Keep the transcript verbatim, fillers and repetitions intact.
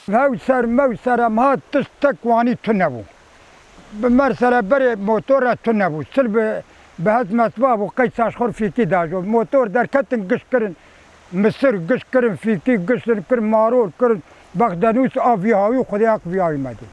Hew ser mew ser em hat tiştek wanî tune bû. Bi mer sere berê motor re tune bû. Sil bi, bi hezmet va bû qey saç xor fîkî dajo. Motor derketin giş kirin. Misir giş kirin, fîkî giş kirin, maror kirin. Bexdenûs a vî hawî Xwedê haq vî hawî me dê.